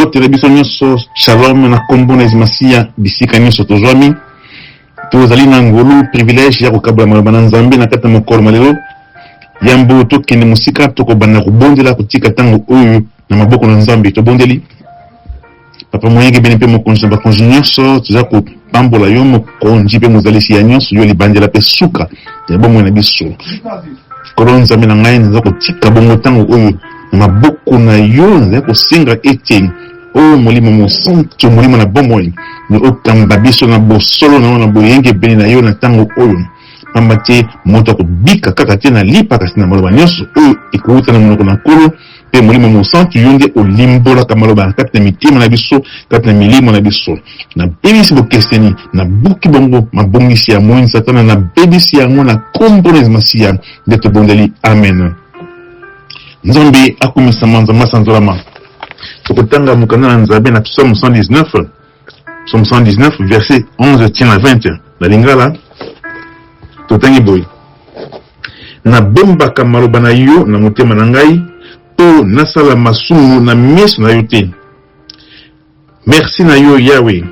Mbote na biso nyonso, shalom na nkombo na Yesu Masiya, bisika nyonso tozwami. Tozali na ngolu, privilège ya kokabola maloba na Nzambe na kati na mokolo ma lelo. Yambo tokende mosika, tokobanda kobondela, kotika ntango oyo na maboko na Nzambe. Tobondeli. Papa moyengebene mpe mokonzi na bakonzi nyonso, toza kopambola yo mokonzi mpe mozalisi ya nyonso, yo libandela mpe suka ya bomoi na biso. Nkolo Nzambe na ngai, naza kotika bongo ntango oyo na maboko na yo, nazali kosenga ete o Molimo Mosantu, Molimo na bomoi, okamba biso na bosolo na yo, na boyengebene na yo na ntango oyo. Pamba te moto akobika kaka te na lipa, kasi na maloba nyonso oyo ekowuta na monoko na Nkolo. Mpe Molimo Mosantu, yo nde olimbolaka maloba na kati na mitema na biso, kati na milimo na biso. Nabebisi bokeseni, nabuki bongo mabongisi ya moyini Satana, nabebisi yango na nkombo na Yesu Masiya nde tobondeli, amen. Nzambe akumisama, Nzambe asanzolama. Tokotanga mokanda na Nzambe na Psaume 119, Psaume 119 verset 11 tii na 20 na Lingala. Totangi boye: Nabombaka maloba na yo na motema na ngai mpo nasala masumu na miso na yo te. Merci na yo Yahweh,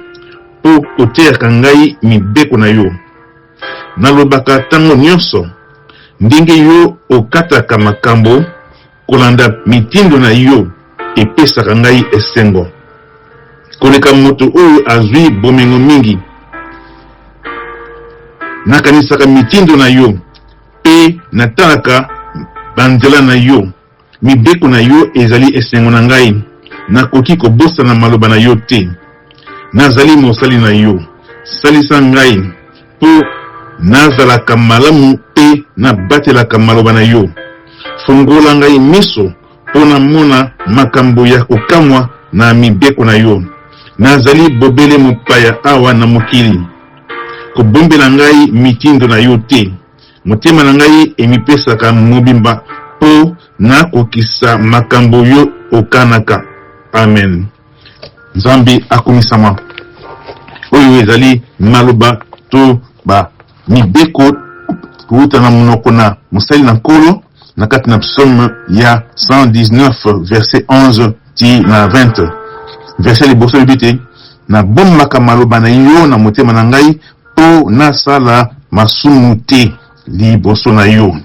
mpo oteyaka ngai mibeko na yo. Nalobaka tango nyonso ndenge yo okataka makambo, kolanda mitindo na yo epesaka ngai esengo koleka moto oyo azwi bomengo mingi. Nakanisaka mitindo na yo mpe natalaka banzela na yo. Mibeko na yo ezali esengo na ngai, nakoki kobosana maloba na yo te. Nazali mosali na yo, salisa ngai mpo nazalaka malamu mpe nabatelaka maloba na yo. Fongola ngai miso mpo namona makambo ya kokamwa na mibeko na yo. Nazali bobele mopaya awa na mokili, kobombela ngai mitindo na yo te. Motema na ngai emipesaka mobimba mpo nakokisa makambo yo okanaka. Amen. Nzambe akumisama. Oyo ezali maloba to ba mibeko kowuta na monoko na mosali na Nkolo na kati na psaume ya 119 verset 11 ti na 20. Verset ya liboso elobi ete, Nabombaka maloba na yo na motema na ngai mpo nasala masumu te liboso na yo.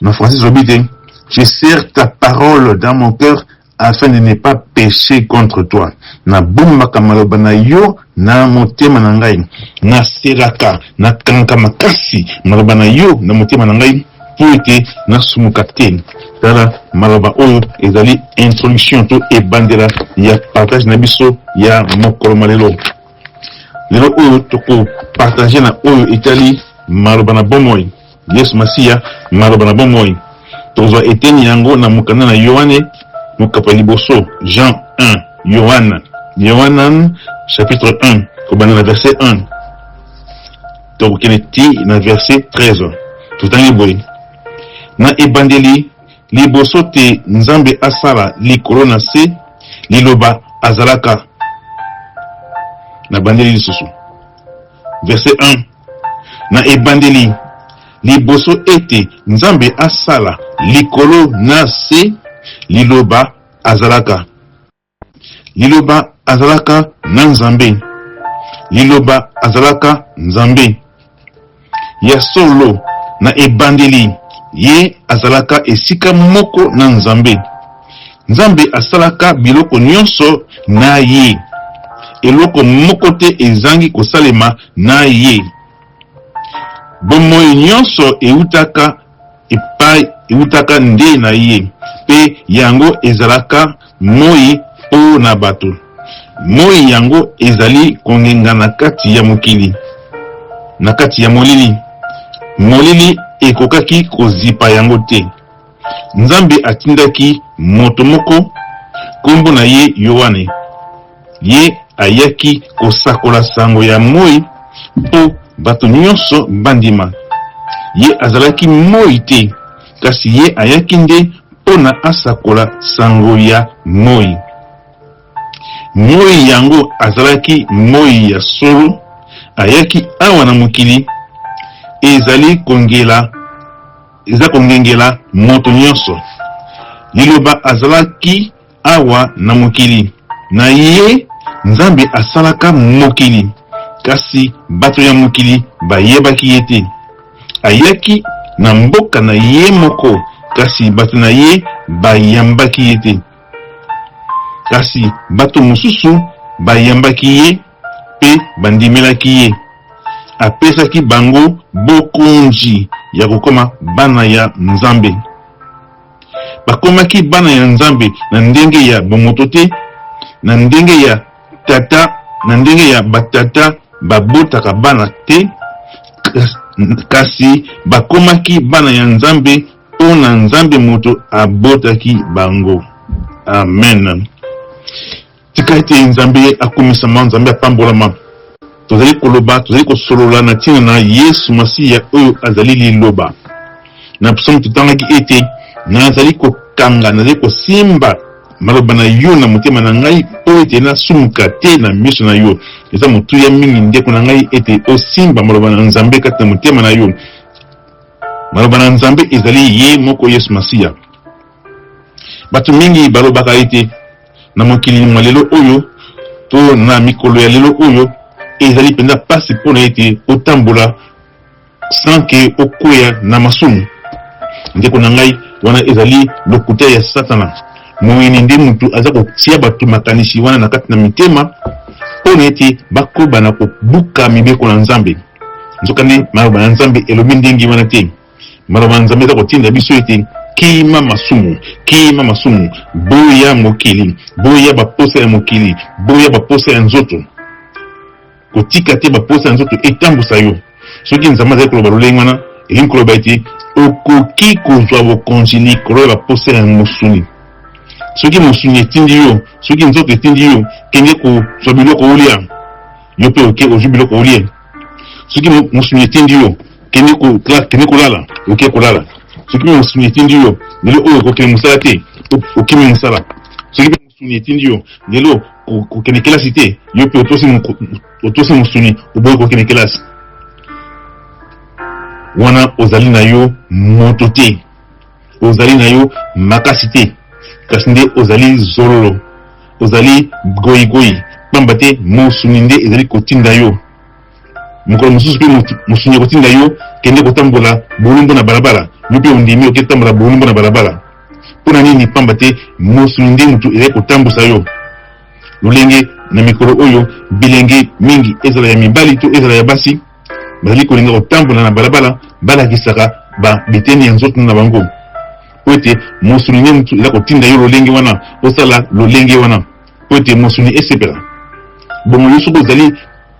Na français elobi te, Je serre ta parole dans mon cœur afin de ne pas pecher contre toi. Nabombaka maloba na yo na motema na ngai. Naseraka, nakangaka makasi maloba na yo na motema na ngai mpo ete nasumuka te. Tala maloba oyo ezali introduction to ebandela ya partage na biso ya mokolo mwa lelo. Lelo oyo toko partager na oyo etali maloba na bomoi, Yesu Masiya, maloba na bomoi. Tokozwa eteni yango na mokanda na Yoane, mokapo ya liboso, Jean 1, Yoane, Yohanan chapitre 1, kobanda na verset 1 tokokende ti na verset 13. Totangi boye: Na ebandeli, liboso te Nzambe asala likolo na se, Liloba azalaka. Nabandeli lisusu verset 1. Na ebandeli, liboso ete Nzambe asala likolo na se, Liloba azalaka. Liloba azalaka na Nzambe. Liloba azalaka Nzambe. Ya solo, na ebandeli, Ye azalaka esika moko na Nzambe. Nzambe asalaka biloko nyonso na Ye. Eloko moko te ezangi kosalema na Ye. Bomoi nyonso eutaka epai eutaka nde na ye, mpe yango ezalaka moi mpo na bato. Moi yango ezali kongenga na kati ya mokili, na kati ya molili. Molili ekokaki kozipa yango te. Nzambe atindaki moto moko, nkombo na ye Yoane. Ye ayaki kosakola sango ya moi mpo bato nyonso bandima. Ye azalaki moi te, kasi ye ayaki nde mpo na asakola sango ya moi. Moi yango azalaki moi ya solo, ayaki awa na mokili, ezali kongela, eza kongengela moto nyonso. Liloba azalaki Awa na mokili, Na ye Nzambe asalaka mokili, kasi bato ya mokili bayebaki ye te. Ayaki na mboka na ye moko, kasi bato na ye bayambaki ye te. Kasi bato mosusu bayambaki ye mpe bandimelaki ye. Apesaki bango bokonzi ya kokoma bana ya Nzambe. Bakomaki bana ya Nzambe na ndenge ya bomoto te, na ndenge ya tata, na ndenge ya batata babotaka bana te, kasi bakomaki bana ya Nzambe mpo na Nzambe moto abotaki bango. Amen. Tika ete Nzambe akumisama, Nzambe apambolama. Tozali koloba, tozali kosolola na ntina na Yesu Masiya oyo azali Liloba. Na psaume totangaki ete nazali kokanga, nazali kosimba maloba na yo na motema na ngai mpo ete nasumuka te na miso na yo. Eza motuya mingi ndeko na ngai ete osimba maloba na Nzambe kati na motema na yo. Maloba na Nzambe ezali ye moko Yesu Masiya. Bato mingi balobaka ete na mokili mwa lelo oyo to na mikolo ya lelo oyo ezali mpenza mpasi mpo na ete otambola sans que okweya na masumu. Ndeko na ngai, wana ezali lokuta ya Satana. Moyini nde mutu aza kotia bato makanisi wana na kati na mitema mpo na ete bakoba na kobuka mibeko na Nzambe. Nzokande maloba na Nzambe elobi ndenge wana te. Maloba ya Nzambe eza kotinda biso ete kima masumu, kima masumu, boya mokili, boya baposa ya mokili, boya baposa ya nzoto. Kotika te baposa ya nzoto etambusa yo. Soki Nzambe azali koloba lolenge wana, elingi koloba ete okoki kozwa bokonzi likolo ya baposa ya mosuni. Soki mosuni etindi yo, soki nzoto etindi yo, kende kozwa biloko olia. Yo mpe oke ozwi biloko olie. Soki mosuni etindi yo, kende ko kende kolala, oke kolala. Soki mosuni etindi yo, lelo oyo okokende mosala te, okimi mosala. Soki mpe mosuni etindi yo, lelo kokende kelasi te, yo mpe otosi otosi mosuni, oboyi kokende kelasi. Wana ozali na yo moto te, ozali na yo makasi te, kasi nde ozali zololo, ozali goyigoyi, pamba te mosuni nde ezali kotinda yo. Mokolo mosusu mpe mosuni ekotinda yo kende kotambola bolumbu na balabala, yo mpe ondimi oke kotambola bolumbu na balabala. Mpo na nini? Pamba te mosuni nde moto ezali kotambusa yo. Lolenge na mikolo oyo bilenge mingi, ezala ya mibali to ezala ya basi, bazali kolinga kotambola na balabala, balakisaka ba biteni ya nzoto na bango, mpo ete mosuni nde moto eza kotinda yo lolenge wana osala lolenge wana, mpo ete mosuni esepela. Bongo yo soki ozali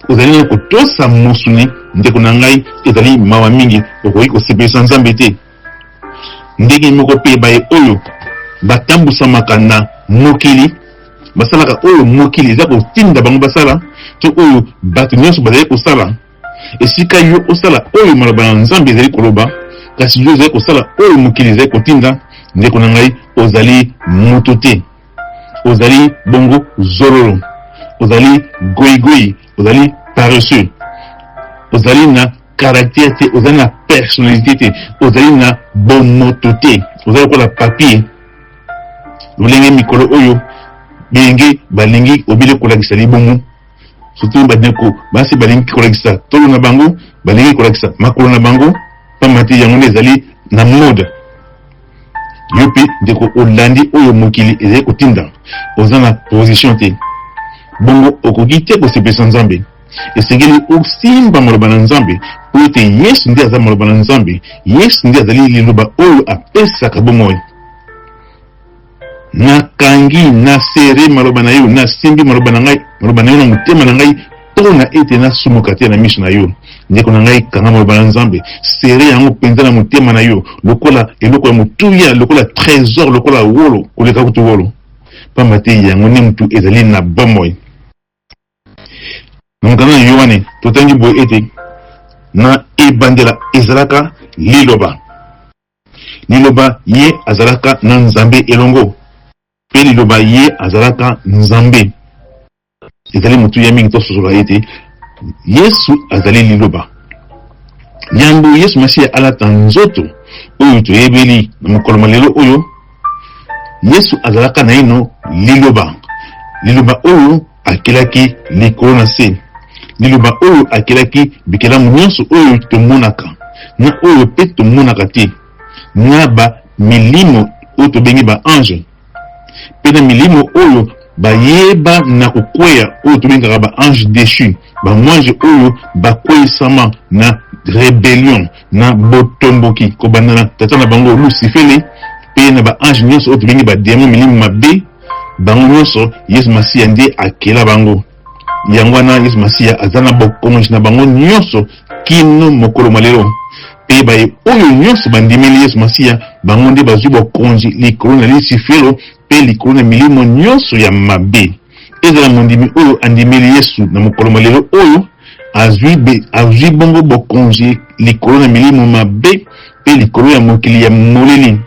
ozali nano kotosa mosuni, ndeko na ngai, ezali mawa mingi, okoki kosepelisa Nzambe te. Ndenge moko mpe baye oyo batambusamaka na mokili basalaka oyo mokili eza kotinda bango basala to oyo bato nyonso bazali kosala. Esika yo osala oyo maloba na Nzambe ezali koloba, kasi yo ozali kosala oyo mokili ezali kotinda, ndeko na ngai, ozali moto te. Ozali bongo zololo, ozali goigoi, ozali paresseux, ozali na caractère te, ozali na personnalité te, ozali na bomoto te, ozali lokola papier. Lolenge mikolo oyo bilenge balingi obele kolakisa libumu, surtout bandeko basi balingi kolakisa tolo na bango, balingi kolakisa makolo na bango, pamba te yango nde ezali na mode. Yo mpe ndeko olandi oyo mokili ezali kotinda, oza na position te, bongo okoki te kosepelisa Nzambe. Esengeli osimba maloba na Nzambe, mpo ete Yesu nde aza maloba na Nzambe. Yesu nde azali liloba oyo apesaka bomoi. Nakangi, nasere maloba na yo, nasimbi maloba na ngai, maloba na yo na motema na ngai, mpo na ete nasumuka te na miso na yo. Ndeko na ngai, kanga maloba na Nzambe, sere yango mpenza na motema na yo, lokola eloko ya motuya, lokola tresor, lokola wolo, koleka kutu wolo, pamba te yango nde mutu ezali na bomoi. Na mokanda na Yoane, totangi boye ete na ebandela ezalaka Liloba. Liloba ye azalaka na Nzambe elongo, mpe Liloba ye azalaka Nzambe. Ezali motuya mingi tososola ete Yesu azali Liloba. Yambo Yesu Masiya alata nzoto oyo toyebeli na mokolo mwa lelo oyo, Yesu azalaka naino Liloba. Liloba oyo akelaki likolo na se. Liloba oyo akelaki bikelamu nyonso oyo tomonaka na oyo pe tomonaka te, na ba milimo oyo tobengi ba anges, pe na milimo oyo bayeba na kokweya oyo tobengaka ba anges dechus, ba mwanje oyo bakweyisama na rebellion, na botomboki, kobanda na tata na bango Lusifele pe na ba anges nyonso oyo tobengi ba demons, milimo mabe. Bango nyonso, Yesu Masiya nde akela bango. Yango wana Yesu Masiya aza na bokonzi na bango nyonso kino mokolo mwa lelo. Mpe baye oyo nyonso bandimeli Yesu Masiya, bango nde bazwi bokonzi likolo na lisifelo mpe likolo na milimo nyonso ya mabe. Ezala mondimi oyo andimeli Yesu na mokolo mwa lelo oyo, azwi, azwi bongo bokonzi likolo na milimo mabe mpe likolo ya mokili ya molili.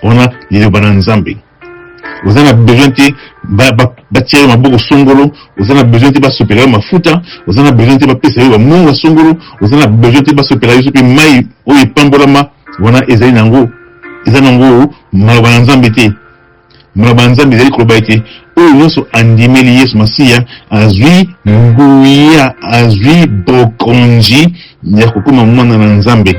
Wana liloba na Nzambe. Oza na besoin te batia yo maboko songolo, oza na besoin te basopela yo mafuta, oza na besoin te bapesa yo bamonga songolo, oza na besoin te basopela yo soki mai oyo epambolama. Wana ezali nango, eza nango maloba na Nzambe te. Maloba ya Nzambe ezali koloba ete oyo nyonso andimeli Yesu Masiya azwi nguya, azwi bokonzi ya kokoma mwana na Nzambe.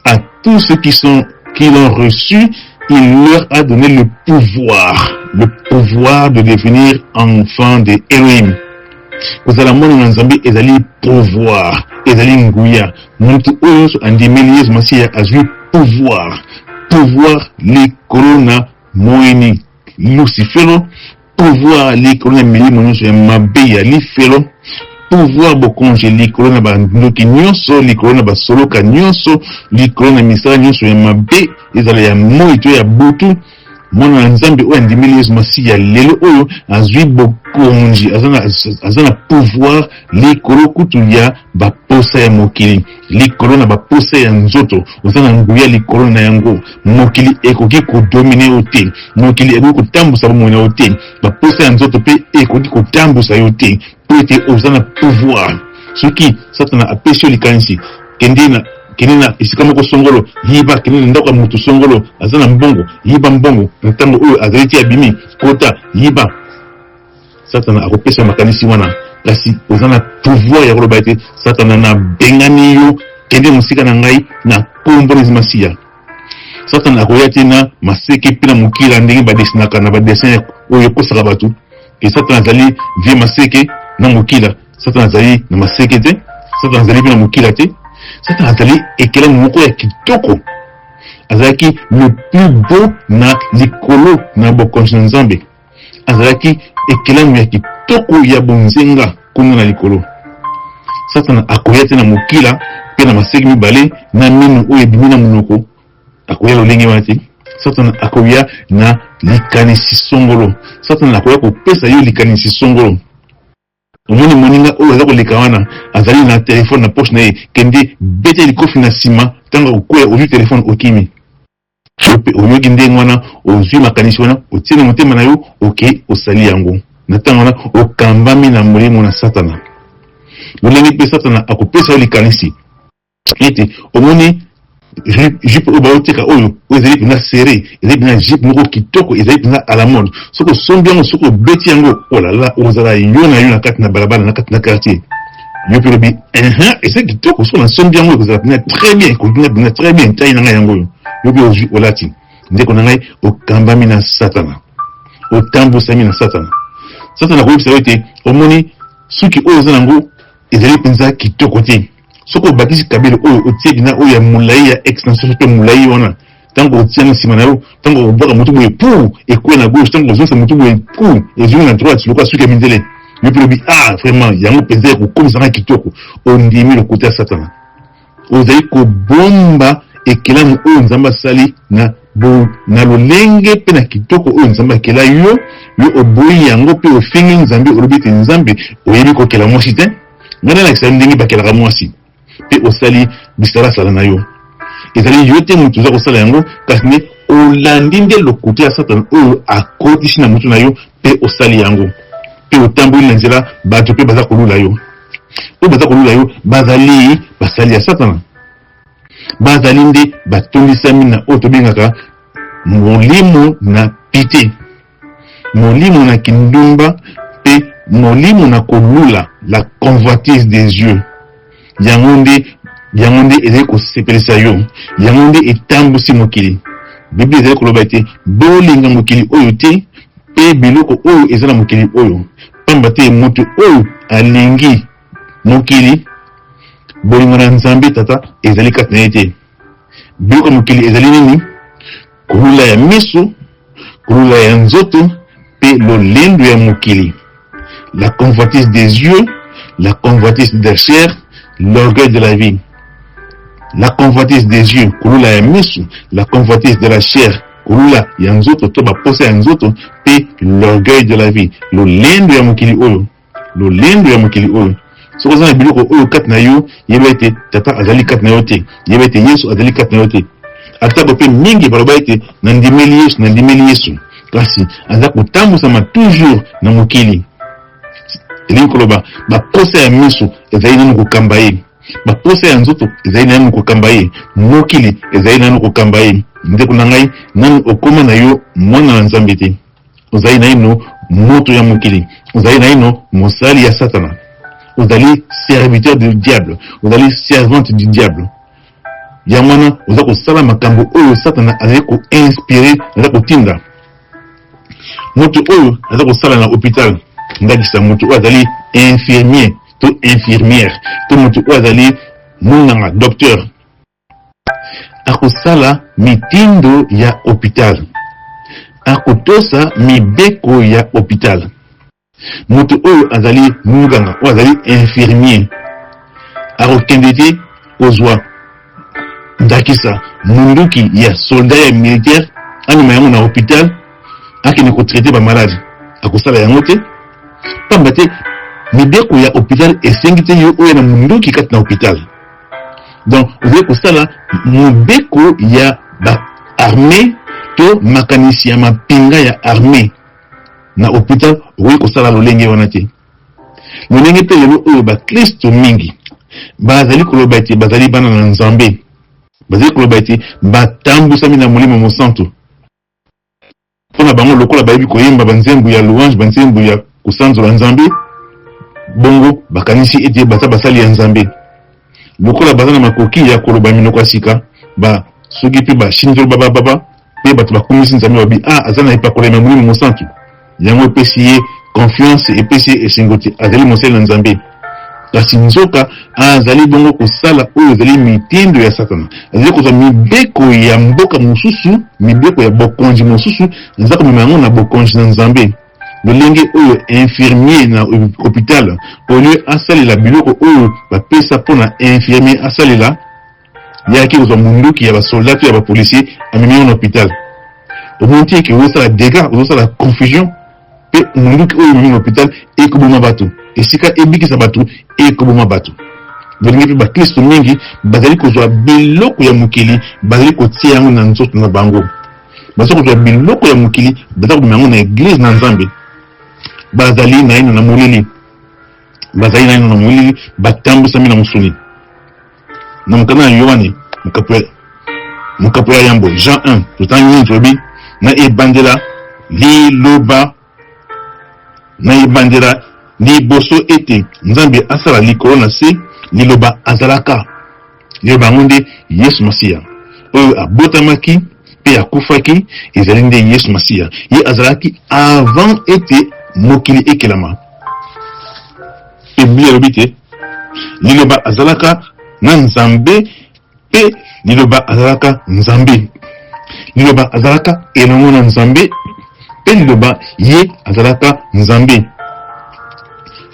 À tous ceux qui sont qui l'ont reçu, il leur a donné le pouvoir, le pouvoir de devenir enfant de Elohim. Kozala mwana na Nzambe ezali pouvoir, ezali nguya. Moto oyo nyonso andimeli Yesu Masiya azwi pouvoir, pouvoir likolo na moyini Lusifelo, pouvoir likolo na milimo nyonso ya mabe ya lifelo, pouvoir bokonzi likolo na bandoki nyonso, likolo na basoloka nyonso, likolo na misala nyonso ya mabe, ezala ya moi to ya butu. Mwana na Nzambe oyo andimeli Yesu Masiya lelo oyo azwi bokonzi, aza na pouvoir likolo kutu ya baposa ya mokili, likolo na baposa ya nzoto. Oza na nguya likolo na yango. Mokili ekoki kodomine yo te, mokili ekoki kotambusa bomoi na yo te, baposa ya nzoto mpe ekoki kotambusa yo te, mpo ete oza na pouvoir. Soki Satana apesi yo likanisi, kende na kende na esika moko songolo, yiba, kende na ndako ya moto songolo, aza na mbongo, yiba mbongo, na ntango oyo azali te abimi, kota, yiba. Satana akopesa makanisi wana, kasi oza na pouvoir ya koloba ete Satana, nabengani yo, kende mosika na ngai na nkombo na Yesu Masiya. Satana akoya te na maseke mpe na mokila ndenge badesinaka na badessin oyo ekosaka bato ke Satana azali vie maseke na mokila. Satana azali na maseke te, Satana azali mpe na mokila te. Satana azali ekelamu moko ya kitoko, azalaki le plus beau na likolo na bokonzi na Nzambe. Azalaki ekelamu ya kitoko ya bonzenga kuna na likolo. Satana akoya te na mokila mpe na maseki mibale na minu oyo ebimi na monoko, akoya lolenge wana te. Satana akoya na likanisi songolo. Satana akoya kopesa yo likanisi songolo. Omoni moninga oyo aza koleka wana azali na telefone na poche na ye, kende beta ye likofi na sima, tango akokweya ozwi telefone okimi. Yo pe oyoki ndenge wana, ozwi makanisi wana, otie na motema na yo, okei osali yango. Na ntango wana, okambami na molimo na Satana. Lolenge pe Satana akopesa yo likanisi ete omoni jupe oyo baoteka oyo, oyo ezali mpenza serre, ezali mpenza jupe moko kitoko, ezali mpenza à la mode. Soki osombi yango, soki obeti yango, oh la la, okozala yo na yo na kati na balabala, na kati na quartier. Yo mpe olobi, ehe, eza kitoko, soki nasombi yango ekozala mpenza très bien, ekoki nga mpenza très bien, taille na ngai yango oyo. Yo mpe ozwi olati. Ndeko na ngai, okambami na Satana, otambusami na Satana. Satana akoyebisa yo ete omoni suki oyo oza nango ezali mpenza kitoko te. Soki obakisi kabelo oyo otie mpenza oyo ya molai ya extension to molai wana, ntango otia na nsima na yo, ntango okobwaka motu boye pu ekwe na gauche, ntango ozongisa motu boye pu ezongi na droite lokola suki ya mindele. Yo mpe olobi, ah vraiment yango mpenza ekokomisa ngai kitoko. Ondimi lokuta ya Satana. Ozali kobomba ekelamu oyo Nzambe asali na bo, na lolenge mpe na kitoko oyo Nzambe akela yo. Yo oboyi yango mpe ofingi Nzambe, olobi ete Nzambe oyebi kokela mwasi te, ngai nalakisa yo ndenge bakelaka mwasi. Mpe osali bisalasala na yo. Ezali yo te moto oza kosala yango, kasi nde olandi nde lokuta ya Satana oyo akotisi na moto na yo, mpe osali yango. Mpe otamboli na nzela, bato mpe baza kolula yo. Oyo baza kolula yo bazali basali ya Satana. Bazali nde batondisami na oyo tobengaka molimo na pite. Molimo na kindumba mpe molimo na kolula, la convoitise des yeux, yango nde yango nde ezali kosepelisa yo, yango nde etambusi mokili. Biblia ezali koloba ete bolinga mokili oyo te mpe biloko oyo eza na mokili oyo, pamba te moto oyo alingi mokili, bolingo na Nzambe Tata ezali kati na ye te. Biloko ya mokili ezali nini? Kolula ya miso, kolula ya nzoto mpe lolendo ya mokili. La convoitise des yeux, la convoitise de la chair, l'orgueil de la vie. La convoitise des yeux, kolula ya miso, la convoitise de la chair, kolula ya nzoto to baposa ya nzoto mpe l'orgueil de la vie, lolendo ya mokili oyo. Lolendo ya mokili oyo. Soki oza na biloko oyo kati na yo, yeba ete Tata azali kati na yo te. Yeba ete Yesu azali kati na yo te. Atako mpe mingi baloba ete nandimeli Yesu, nandimeli Yesu, kasi aza kotambwisama toujours na mokili. Elingi koloba baposa ya miso ezali nanu kokamba ye, baposa ya nzoto ezali nanu kokamba ye, mokili ezali nanu kokamba ye. Ndeko na ngai, nanu okoma na yo mwana na Nzambe te. Ozali naino moto ya mokili, ozali naino mosali ya Satana, ozali serviteur du diable, ozali servante du diable. Yango wana oza kosala makambo oyo Satana azali ko inspirer, aza kotinda. Moto oyo aza kosala na hopital, ndakisa moto oyo azali infirmier to infirmière to moto oyo azali monganga docteur, Akosala mitindo ya hopital. Akotosa mibeko ya hopital. Moto oyo azali munganga, oyo azali infirmier, akokende te kozwa ndakisa munduki ya soldat ya militaire, amema yango na hopital, akende ko traiter ba malades. Akosala yango te, pamba te mibeko ya hopital esengi te yo oya na munduki kati na hopital. Donc okoki kosala mobeko ya ba armee to makanisi ya mapinga ya armee na hopital, okoki kosala lolenge wana te. Lolenge mpe lelo oyo baklisto mingi bazali koloba ete bazali bana na Nzambe, bazali koloba ete batambwisami na Molimo Mosantu. Mpo na bango, lokola bayebi koyemba banzembo ya louange, banzembo ya kosanzola Nzambe, bongo bakanisi ete baza basali ya Nzambe. Lokola baza na makoki ya koloba minoko ya sika, ba soki mpe ba shinzolo babababa, mpe bato bakumisi Nzambe babi, ah, aza na epakolami ya Molimo Mosantu. Yango epesi ye confiance, epesi ye esengo te azali mosali na Nzambe. Kasi nzoka azali bongo kosala oyo ezali mitindo ya Satana. Azali kozwa mibeko ya mboka mosusu, mibeko ya bokonzi mosusu, aza komema yango na bokonzi na Nzambe. Lolenge oyo infirmier na hopital, au lieu asalela biloko oyo bapesa mpo na infirmier asalela, ye ake kozwa munduki ya ba soldats to ya ba policiers, amemi yango na hopital. Omoni te ke ozosala degats, ozosala confusion? Mpe munduki oyo ememi na hopital ekoboma bato, esika ebikisa bato ekoboma bato. Bolingi mpe baklisto mingi bazali kozwa biloko ya mokili, bazali kotia yango na nzoto na bango. Baza kozwa biloko ya mokili, baza kobima yango na eglise na Nzambe. Bazali naino na molili, bazali naino na molili, batambwisami na mosuni. Na mokanda ya Yoane, mokapo ya yambo, Jean 1, totangi nini? Tolobi na ebandela liloba, na ebandela liboso ete Nzambe asala likolo na se, liloba azalaka. Liloba yango nde Yesu Masiya oyo abotamaki mpe akufaki, ezali nde Yesu Masiya. Ye azalaki avant ete mokili ekelama. Mpe Biblia elobi te Liloba azalaka na Nzambe mpe Liloba azalaka Nzambe. Liloba azalaka elongo na Nzambe mpe Liloba ye azalaka Nzambe.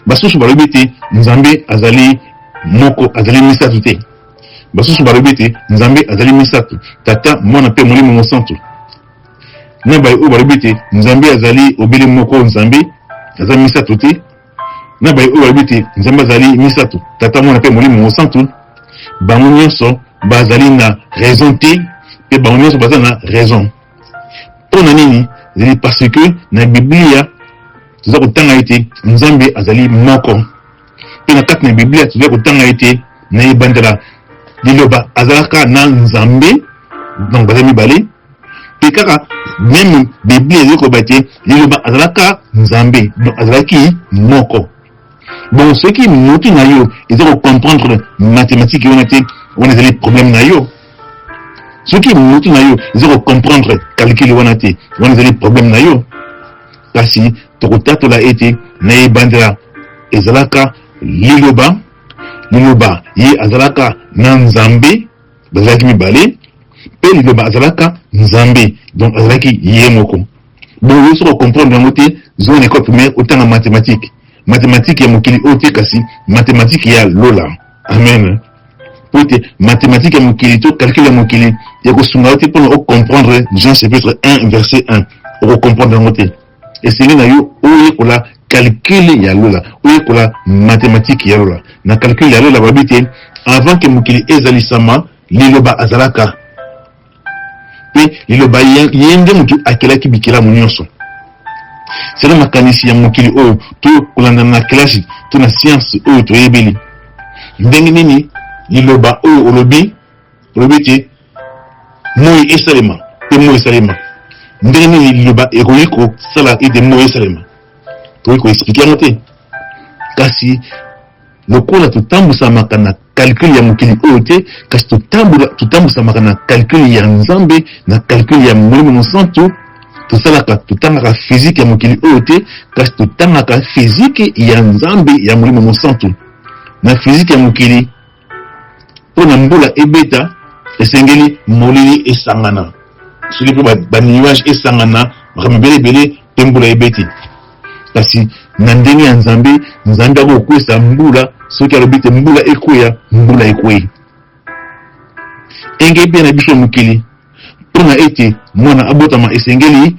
Basusu balobi ete Nzambe azali moko, azali misato te. Basusu balobi ete Nzambe azali misato, Tata, Mwana mpe Molimo Mosantu. Na baye oyo balobi ete Nzambe azali obele moko Nzambe, aza misato te. Na baye oyo balobi ete Nzambe azali misato, Tata, Mwana mpe Molimo Mosantu, bango nyonso bazali na raison te, mpe bango nyonso baza na raison. Mpo na nini? Ezali parce que na Biblia toza kotanga ete Nzambe azali moko, mpe na kati na Biblia toza kotanga ete na ebandela Liloba azalaka na Nzambe, donc baza mibale, mpe kaka Meme Biblia ezali koloba ete Liloba azalaka Nzambe, donc azalaki moko. Bon, soki mutu na yo eza ko comprendre mathematique wana te, wana ezali problème na yo. Soki mutu na yo eza ko comprendre calcul wana te, wana ezali problème na yo. Kasi tokotatola ete na ebandela ezalaka Liloba, Liloba ye azalaka na Nzambe, bazalaki mibale, mpe Liloba azalaka Nzambe, donc azalaki ye moko. Bongo yo soki o comprendre yango te, zonga na ecole primaire otanga mathematique. Mathematique ya mokili oyo te kasi mathematique ya lola. Amen. Po ete mathematique ya mokili to calcul ya mokili ekosunga yo te pona o comprendre Jean chapitre 1 verset 1. Oko comprendre yango te. Esengeli na yo oyekola calcul ya lola, oyekola mathematique ya lola. Na calcul ya lola balobi te avant que mokili ezalisama, Liloba azalaka. Mpe Liloba ye nde moto akelaki bikelamu nyonso. Selon makanisi ya mokili oyo to kolandana na kelasi to na siansi oyo toyebeli, ndenge nini liloba oyo olobi, olobi ete moi esalema mpe moi esalema, ndenge nini liloba ekoki kosala ete moi esalema? Tokoki koexplike yango te. Kasi Lokola totambusamaka na calcul ya mokili oyo te, kasi totambusamaka na calcul ya Nzambe, na calcul ya Molimo Mosantu, tosalaka, totangaka physique ya mokili oyo te, kasi totangaka physique ya Nzambe ya Molimo Mosantu. Na physique ya mokili, mpo na mbula ebeta, esengeli molili esangana, soki mpe ba nuage esangana, makambo ebele ebele, mpe mbula ebeti. Kasi na ndenge ya Nzambe, Nzambe akoki kokwesa mbula soki alobi te mbula ekweya, mbula ekwei. Engebene na biso ya mokili, mpo na ete mwana abotama esengeli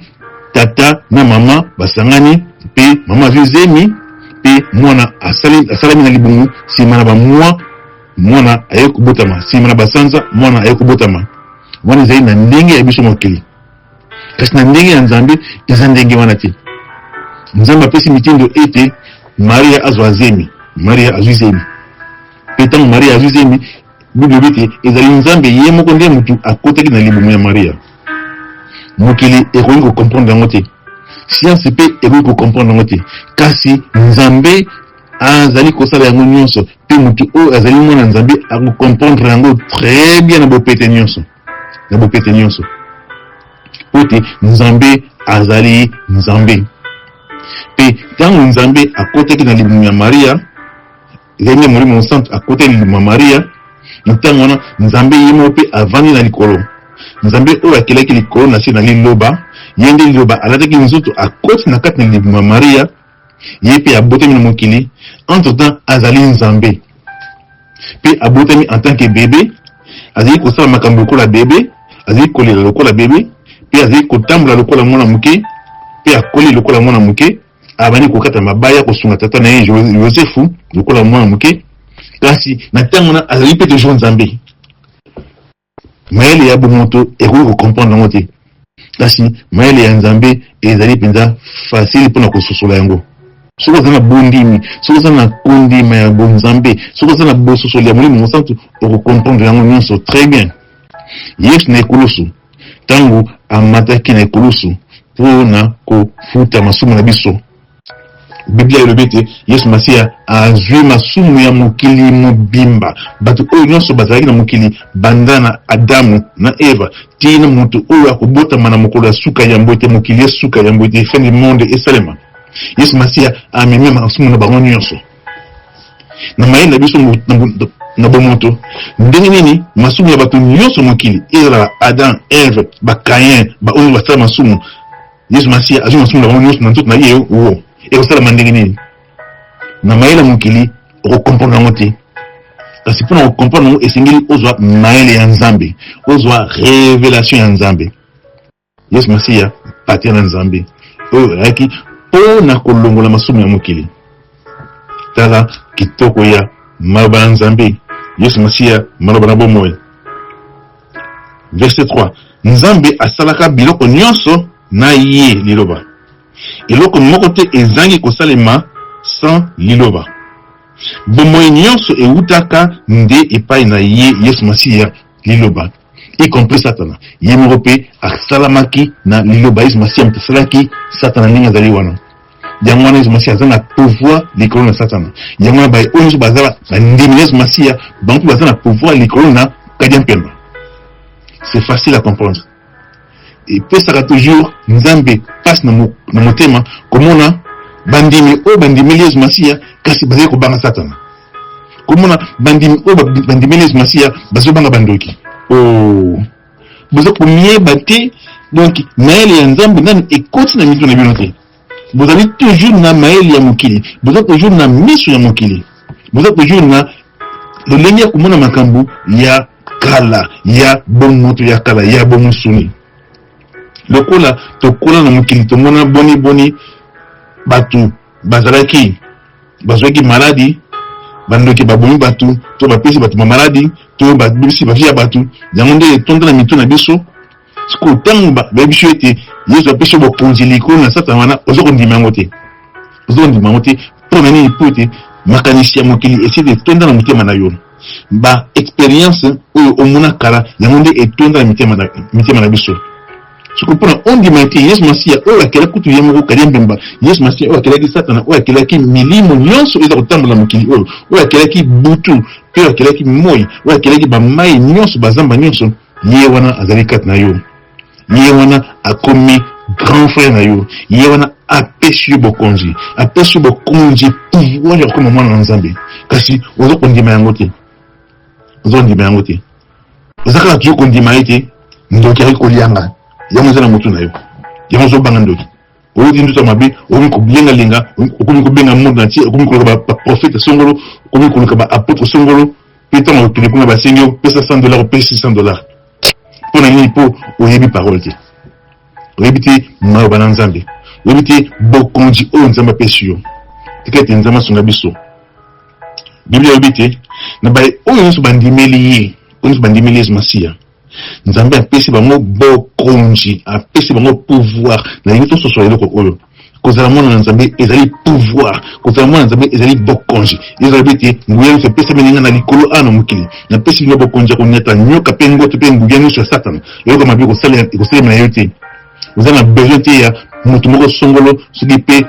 tata na mama basangani mpe mama azwi zemi mpe mwana asali, asalami na libumu. Nsima na bamwa mwana aye kobotama, nsima na basanza mwana aye kobotama. Wana ezali na ndenge ya biso mokili. Kasi na ndenge ya Nzambe eza ndenge wana te. Nzambe apesi mitindo ete Maria azwa zemi. Maria azwi zemi. Mpe ntango Maria azwi zemi, Biblia elobi ete ezali Nzambe ye moko nde motu akotaki na libumu ya Maria. Mokili ekoki ko comprendre yango te. Science mpe ekoki ko comprendre yango te. Kasi Nzambe azali kosala yango nyonso, mpe motu oyo azali mwana Nzambe ako comprendre yango très bien na bopete nyonso. Na bopete nyonso, mpo ete Nzambe azali Nzambe. Mpe ntango Nzambe akotaki na libumu ya Maria, ezali nde Molimo Mosantu akotaki na libumu ya Maria. Na ntango wana, Nzambe ye moko mpe avandi na likolo. Nzambe oyo akelaki likolo na se na Liloba, ye nde Liloba alataki nzoto, akoti na kati na libumu ya Maria, ye mpe abotami na mokili. Entre temps, azali Nzambe. Mpe abotami en tant que bebe, azali kosala makambo lokola bebe, azali kolela lokola bebe, mpe azali kotambola lokola mwana moke, mpe akoli lokola mwana moke, abandi kokata mabaya, kosunga tata na ye Yozefu lokola mwana moke. Kasi na ntango wana azali mpe toujours Nzambe. Mayele ya bomoto ekoki ko comprendre yango te, kasi mayele ya Nzambe ezali mpenza facile mpo na kososola yango. Soki oza na bondimi, soki oza na kondima ya bonzambe, soki oza na bososoli ya Molimo Mosantu, oko comprendre yango nyonso très bien. Yesu na ekulusu, ntango amataki na ekulusu mpo na kofuta masumu na biso, Biblia elobi ete Yesu Masiya azwi masumu ya mokili mobimba. Bato oyo nyonso bazalaki na mokili banda na Adamu na Eva tii na moto oyo akobotama na mokolo ya suka yambo ete mokili esuka, yambo ete fin du monde esalema. Yesu Masiya amemi masumu na bango nyonso. Na mayele na biso na bomoto, ndenge nini masumu ya bato nyonso mokili, ezala Adam, Eve, ba Caïn, ba oyo basala masumu, Yesu Masiya azwi masumu na bango nyonso na nzoto na ye wo ekosalama ndenge nini? Na mayele ya mokili okokomprendre yango te, kasi mpo na kokomprendre yango esengeli ozwa mayele ya Nzambe, ozwa revelation ya Nzambe. Yesu Masiya mpate na Nzambe oyo ayaki mpo na kolongola masumu ya mokili. Tala kitoko ya maloba na Nzambe, Yesu Masiya, maloba na bomoi. Verset 3, Nzambe asalaka biloko nyonso na ye Liloba. Eloko moko te ezangi kosalema sans Liloba. Bomoi nyonso ewutaka nde epai na ye Yesu Masiya, Liloba. Y compris Satana ye moko mpe asalamaki na liloba. Yesu Masiya moto asalaki Satana ndenge azali wana. Yango wana Yesu Masiya aza na pouvoir likolo na Satana. Yango wana baye oyo nyonso baza bandimi Yesu Masiya, bango mpe baza na pouvoir likolo na Kadia Mpemba. C'est facile à comprendre. Epesaka toujours Nzambe mpasi na motema komona bandimi oyo bandimeli Yesu Masiya kasi bazali kobanga Satana, komona bandimi oyo bandimeli Yesu Masiya bazobanga bandoki. Oh, boza komiyeba te. Donc mayele ya Nzambe nani ekoti na mitu na bino te. Bozali toujours na mayele ya mokili, boza toujours na miso ya mokili, boza toujours na lolenge ya komona makambo ya kala, ya bomoto ya kala, ya bomosuni. Lokola tokola na mokili, tomona boni boni bato bazalaki, bazwaki maladi, bandoki babomi bato to bapesi bato bamaladi to babebisi ba vie ya bato. Yango nde etonda na mitu na biso. Sikoyo ntango bayebi biso ete Yesu apesi yo bokonzi likolo na Satana wana, oza kondima yango te. Oza kondima yango te mpo na nini? Mpo ete makanisi ya mokili esi ete etonda na motema na yo. Ba expérience oyo omona kala, yango nde etonda na mitema na biso. Sikoyo mpona ondima ete Yesu Masiya oyo akela kutu ye moko Kalia Mbemba, Yesu Masiya oyo akelaki Satana, oyo akelaki milimo nyonso eza kotambola na mokili oyo, oyo akelaki butu mpe oyo akelaki moi, oyo akelaki bamai nyonso, bazamba nyonso, ye wana azali kati na yo, ye wana akomi grand frère na yo, ye wana apesi yo bokonzi, apesi yo bokonzi, pouvoir ya kokoma mwana na Nzambe, kasi oza kondima yango te. Oza kondima yango te. Oza kaka toujours kondima ete ndoki akoki kolianga. Yango eza na motu na yo, yango ozobanga ndoki. Oyoki ndoto ya mabe, okomi kolengalenga, okomi kobenga monde entier, okomi koluka baprofete songolo, okomi koluka baapôtre songolo. Mpe ntango okende kuna, basengi yo pesa 100 dollar, opesi 100 dollar. Mpo na nini? Mpo oyebi parole te, oyebi te maloba na Nzambe, oyebi te bokonzi oyo Nzambe apesi yo. Tika ete Nzambe asunga biso. Biblia elobi te na baye oyo nyonso bandimeli ye, oyo nyonso bandimeli Yesu Masiya, Nzambe apesi bango bokonzi, apesi bango pouvoir. Nalingi tososola eloko oyo: kozala mwana na Nzambe ezali pouvoir, kozala mwana na Nzambe ezali bokonzi. Ezali ete nguya nyonso epesami nga na likolo awa na mokili. Napesi bino bokonzi ya konyata nyoka mpe ngoto mpe nguya nyonso ya Satana. Eloko mabe ekosalema na yo te. Oza na besoin te ya moto moko songolo, soki mpe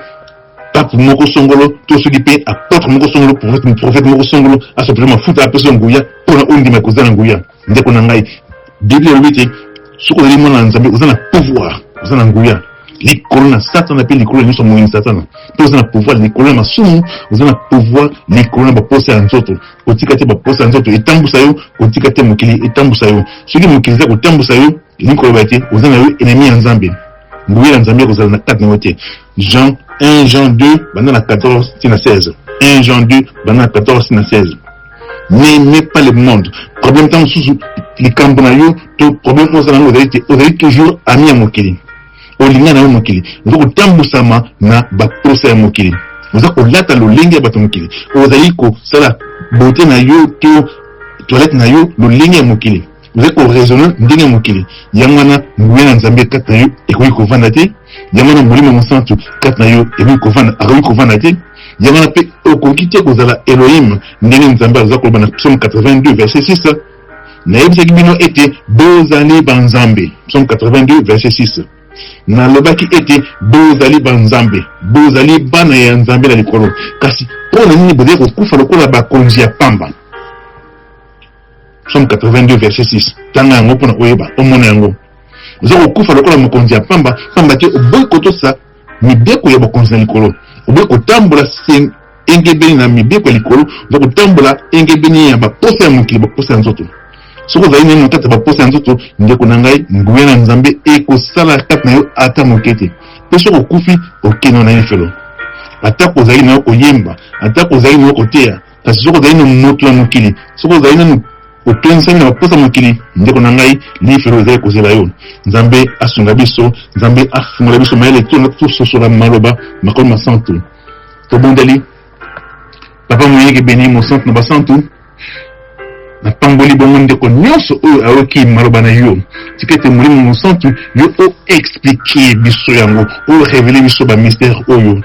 pape moko songolo to soki mpe apôtre moko songolo, prophète moko songolo asopela mafuta, apesa nguya mpona ondima kozala na nguya. Ndeko na ngai, Biblia elobi ete soki ozali mwana na Nzambe, oza na pouvoir, oza na nguya likolo na Satana mpe likolo ya nyonso moyini Satana, mpe oza na pouvoir likolo ya masumu, oza na pouvoir likolo na baposa ya nzoto. Kotika te baposa ya nzoto etambusa yo, kotika te mokili etambusa yo. Soki mokili eza kotambusa yo, elingi koloba ete oza na yo ennemi ya Nzambe. Nguya ya Nzambe ekozala na kati na yo te. Jean 1 Jean 2 banda na 14 tina 16, 1 Jean 2 banda na 14 tina 16. N'aimez pas le monde. Problème ntango mosusu, likambo na yo to problème oyo oza nango ezali te ozali toujours ami ya mokili, olinga na yo mokili, oza kotambusama na baposa ya mokili, oza kolata lolenge ya bato mokili, ozali kosala beauté na yo to toilette na yo lolenge ya mokili, ozali koraisonner ndenge ya mokili. Yango wana nguya na Nzambe kati na yo ekoki kovanda te. Yango wana Molimo Mosantu kati na yo ekoki kovanda, akoki kovanda te. Yango wana mpe okoki te kozala Elohim, ndenge Nzambe aza koloba na Psaume 82 verset 6: "Nayebisaki bino ete bozali banzambe." Psaume 82 verset 6: "Nalobaki ete bozali banzambe, bozali bana ya Nzambe na likolo. Kasi mpo na nini bozali kokufa lokola bakonzi ya pamba?" Psaume 82 verset 6, tanga yango mpona oyeba, omona yango. Oza kokufa lokola mokonzi ya pamba, pamba te oboyi kotosa mibeko ya bokonzi na likolo, oboyi kotambola engebeni na mibeko ya likolo, oza kotambola engebeni ya baposa ya mokili, baposa ya nzoto. Soki ozali nano na kati ya baposa ya nzoto, ndeko na ngai, nguya na Nzambe ekosala kati na yo ata moke te. Mpe soki okufi, okende na lifelo. Atako ozali na yo koyemba, atako ozali na yo koteya, kasi soki ozali na moto ya mokili, soki ozali nanu otondisami na baposa mokili, ndeko na ngai, lifelo ezali kozela yo. Nzambe asunga biso, Nzambe afungola biso mayele to tososola maloba makomi masantu. Tobondeli. Papa moyeke beni, mosantu na basantu, napamboli bongo ndeko nyonso oyo ayoki maloba na yo. Tika ete Molimo Mosantu, yo oexpliquer biso yango, orévéler biso bamystère oyo,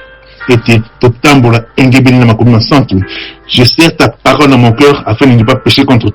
ete totambola engebeli na makomi masantu. Je serre ta parole dans mon cœur afin de ne pas pécher contre toi.